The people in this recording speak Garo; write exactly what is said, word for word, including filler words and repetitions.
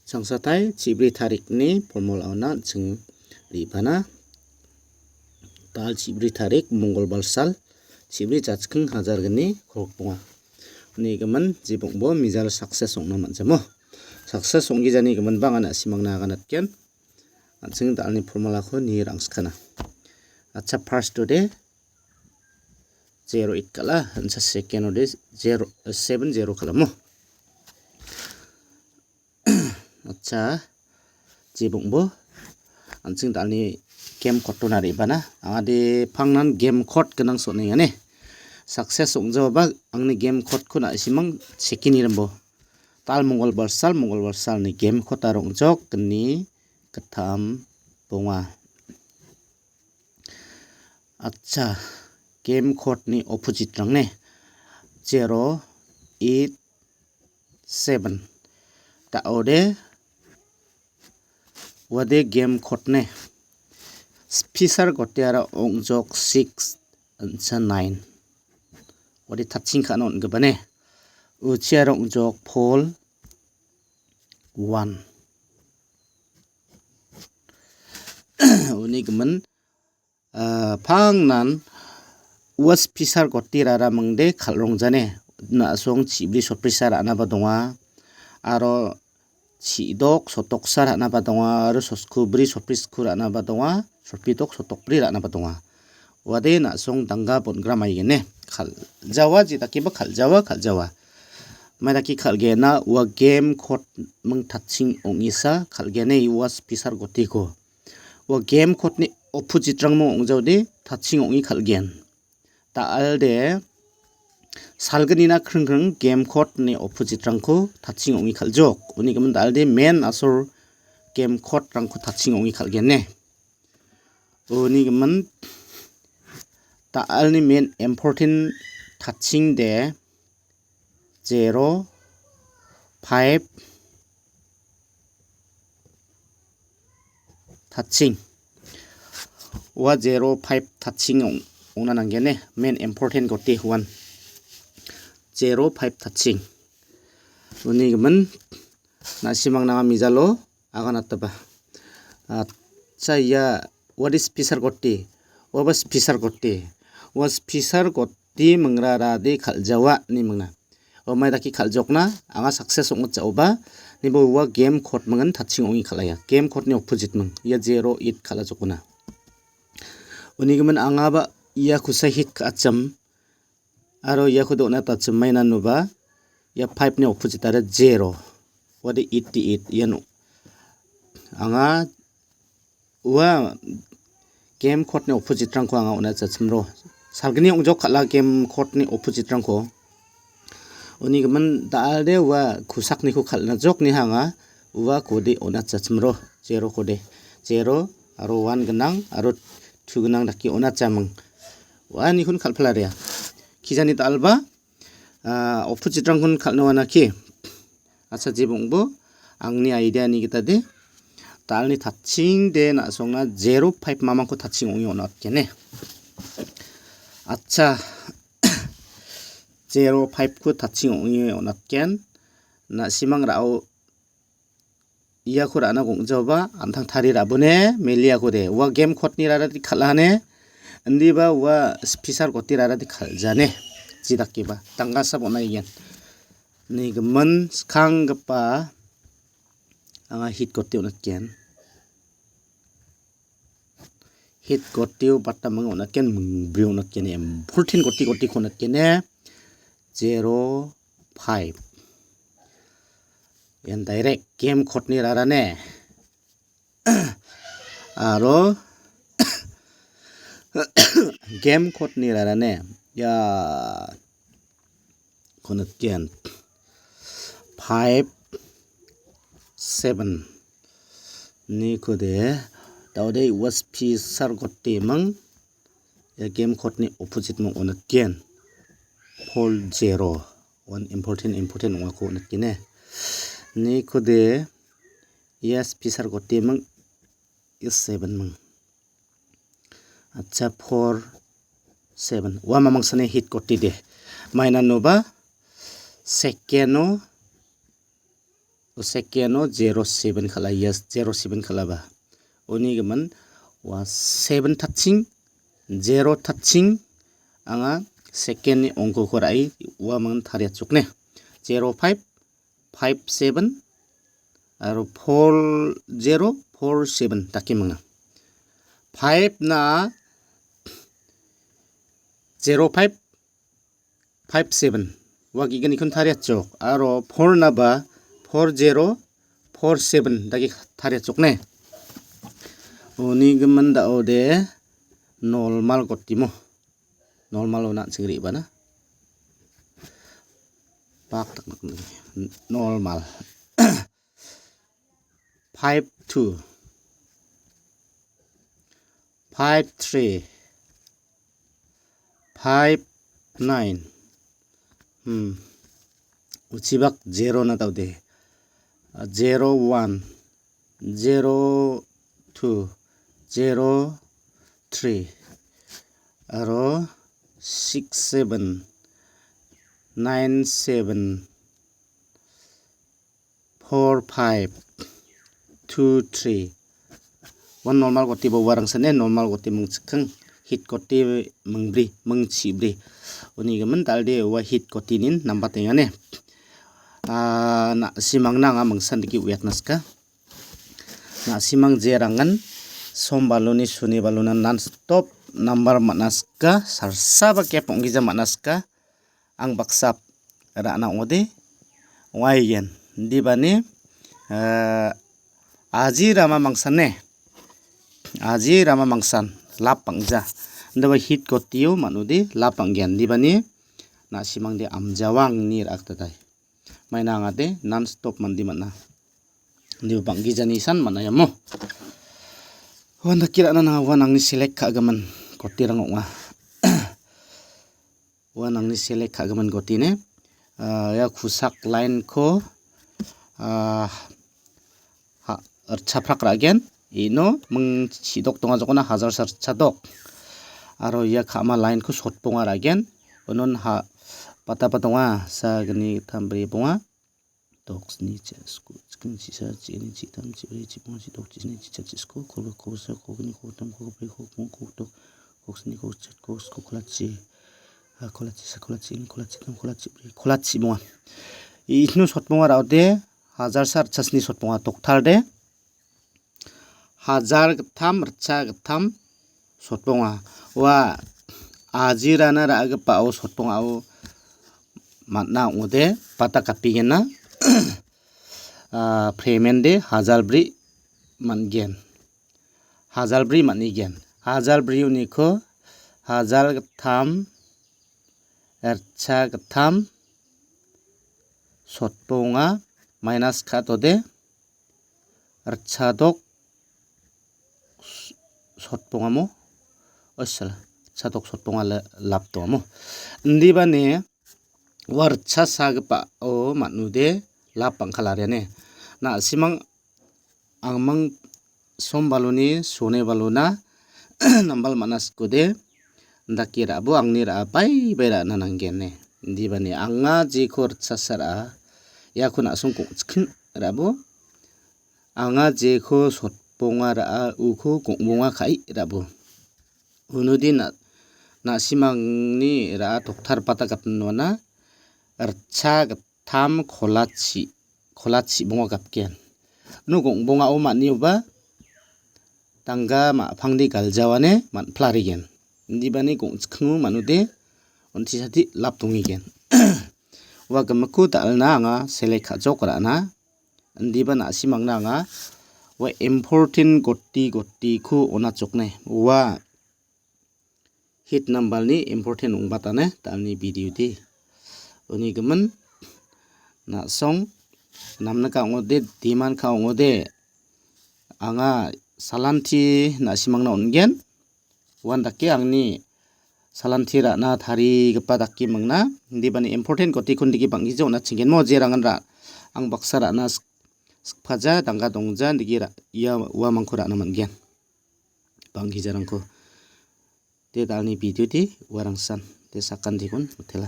Changsatai chibri tarikni formulaona an·ching re·bana. Dal chibri tarik, Mongolbar sal, chibri jachking hajar gni kolgrikbonga. Uni gimin jibongbo mijal success ong·na man·jamo. Success ong·gijani giminba anga na·simangna aganatgen. An·ching dalni formulako nie rangskana. Acha, first ode zero eight kal·a, an·cha second ode zero, seven zero kal·amo. Acha, jibongbo an·ching dalni game code-ona re·bana. Angade pangnan game code gnang sonengane. Success ong·jaoba angni game code-ko na·simang chekini rimbo. Dal Mongolbar sal, Mongolbar salni game code aro ong·jok gni gittam bonga. Acha, game code-ni opposite-rang ne. Zero, eight, seven. Daode, wade game code ne. Spisar gotiara ong·jok six, an·cha nine. Wade tatching ka·na on·gipa ne. Uchiara ong·jok four, one. Uni gimin ah, pangnan ua spisar goti rara mingde kal·rongjane. Na·song chibri sotbrisar ra·naba donga. Aro chidok sotoksar ra·naba donga. Aro soskubri sotbrisku ra·naba donga. Sotbidok sotokbri ra·naba donga. Uade na·song dangga bon·gra maigene. Kal·jawa jedakeba kal·jawa, kal·jawa. Maidake kal·gena ua game code ming tatching ong·isa kal·gene ua spisar gotiko. Ua game code-ni opposite-rangmo ong·jaode tatching ong·e kal·gen. Da·alde salgnina kringkring game code-ni opposite-rangko tatching ong·e kal·jok. Uni gimin da·alde main asor game code-rangko tatching ong·e kal·gen ne. Uni gimin da·alni main important tatching de zero five tatching. Ua zero five tatching ong-, ong·na nanggene. Main important goti one. Zero five tatching. Uni gimin na·simang nanga mijalo aganataba. Acha, ia, what is spisar goti? What was spisar goti? Ua spisar goti mingrarade kal·jawa ni mingna. O mai dake kal·jokna, anga success ong·jaoba, nibo ua game code mingin tatching ong·e kal·aia. Game code-ni opposite ming. Ia zero eight kal·a jokona. Uni gimin angaba ia kusa hit ka·achim. Aro iako dona tachim maina noba, ia five-ni opposite are zero. Wade eighty-eight iano. Anga ua game code-ni opposite-rangko anga on·a chachimro. Salgni ong·jok kal·a game code-ni opposite-rangko. Uni gimin da·alde ua kosakniko kal·na jokni anga ua kode on·a chachimro. Zero kode. Zero aro one gnang aro two gnang dake on·a chaming. Uanikon kal·palaria. Kijani da·alba, ah, opposite-rangkon kal·na uanaki. Acha jibongbo angni idea-ni gita de. Da·alni tatching de na·songna zero five mamangko tatching ong·e on·atgen ne. Acha, zero five-ko tatching ong·e on·atgen. Na·simang ra·o iako ra·na gongjaoba an·tang tari ra·bone meliako de. Ua game code-ni rarade kal·ane. Indiba ua spisar goti rarade kal·jane. Jidakeba. Danggasa bon·aigen. Ni gimin skanggipa anga hit goti on·atgen. Hit gotio batamang on·atgen, mingbri on·atgen, important goti gotiko on·atgen, zero five. Ian direct game code-ni rarane. Aro game code-ni rarane. Ia konatgen five seven. Nikode, daode ua spisar goti mang. Ia game code-ni opposite mang onatgen. Four zero. One important, important ong·ako onatgen ne. Nikode, ia spisar goti mang. Ia seven mang. Acha, four seven. Ua mamangsani hit goti de. Maina noba second-o Second-o zero seven kal·a, yes, zero seven kal·aba. Uni gimin ua seven touching, zero touching anga second-ni ongkoko ra·e uamang tariatchokne. Zero five, five seven, aro four zero, four seven dake manga. Five na zero five, five seven. Ua ge·gnikkon tariatchok. Aro four naba four zero, four seven dake tariatchok ne. Uni gimin da·ode normal gotimo. Normal ona chingriba na. Bak tak normal. Five two, five three, five nine. Hmm. Uchibak zero na tau de. Zero one, zero two, zero three. Aro six seven, nine seven, four five, two three. Ua normal goti ba uarang sene normal goti mingchikkang, hit goti mingbri, mingchibri. Uni gimin da·alde ua hit gotinin nambatengane. Ah, na·simangna anga mingsan dake uiatna sika. Na·simang jerangan sombaloni sonibalona non stop nambar man·a sika, salsa ba kep ong·gija man·a sika. Ang baksa ra·na ong·ode, ong·aigen. Indibani, eh, aji rama mangsane. Aji rama mangsan, lap bang·ja. Indiba hit gotio man·ode, lap bang·gen. Indibani, na·simangde amjawangni ra·aktatai. Maina angade, non stop mandi man·a. Indiba bang·gijani san man·a iamo. Uan dake ra·na nanga, uan angni select ka·gimin gotirang ong·a. Uan angni select ka·gimin gotine, ah, ia kusak line-ko, ah, ha-, ritchaprak ra·gen. Ino ming chidok donga jokona hajar sa ritchadok. Aro ia ka·ma line-ko sotbonga ra·gen. Unon ha-, pataba donga, sa gni tam bri bonga. Dok sni chasku, chikin chisa, chini chitam, chibri chipong, chidok chisni chicha chisku, kolbak kobosa, kogni kogtam, kogpri kogpong, kogdok, koksni kogchet, kosko kolachi, ah, kolachi sa, kolachi in, kolachi tam, kolachi bri, kolachi bonga. Isno sotbonga ra·ode, hajar sa ritchasni sotbonga toktal de. Hajar gittam, ritcha gittam sotbonga. Ua ajirana ra·gipao sotbongao man·a ong·ode, bata kapigena, ah, payment de hajar bri man·gen. Hajar bri man·igen. Hajar bri uniko hajar gittam, ritcha gittam sotbonga minus ka·atode, ritchadok s-, sotbongamo, oh, sala, ritchadok sotbonga la-, lap dongamo. Indibani ua ritchasagipao man·ode lap bang·kalariane. Na·simang angmang sombaloni sone balona nambal man·a sikode, indake ra·bo angni ra·a bai bai ra·na nanggene. Indibani anga jeko ritchasa ra·a, iako na·song gongchikin ra·bo. Anga jeko sotbonga ra·a, uko gongbonga ka·e ra·bo. Unudi na-, na·simangni ra·a toktar pata gapnona ritcha gittam kolachi, kolachi bonga gapgen. Uno gongbongao man·nioba dangga ma·pangde galjawane man·plarigen. Indibani gongchikingo man·ode ontisati lap dongegen. Ua gimikko dal·na anga select ka·jok ra·na. Indiba na·simangna anga ua important goti gotiko onachokne. Ua hit number-ni important ong·batane dal·ni video de. Uni gimin na·song namnika ong·ode, dimanka ong·ode, anga salanti na·simangna on·gen. Uan dake angni salanti ra·na tarigipa dake mingna. Indibani important gotikon dike bang·gija on·achinggenmo, jerangan ra-, ang baksa ra·na sik-, sikpaja, dangga dongja, dike ra-, ia uamangko ra·na man·gen. Bang·gijarangko. De dal·ni video de uarangsan. De sakantikon mitela.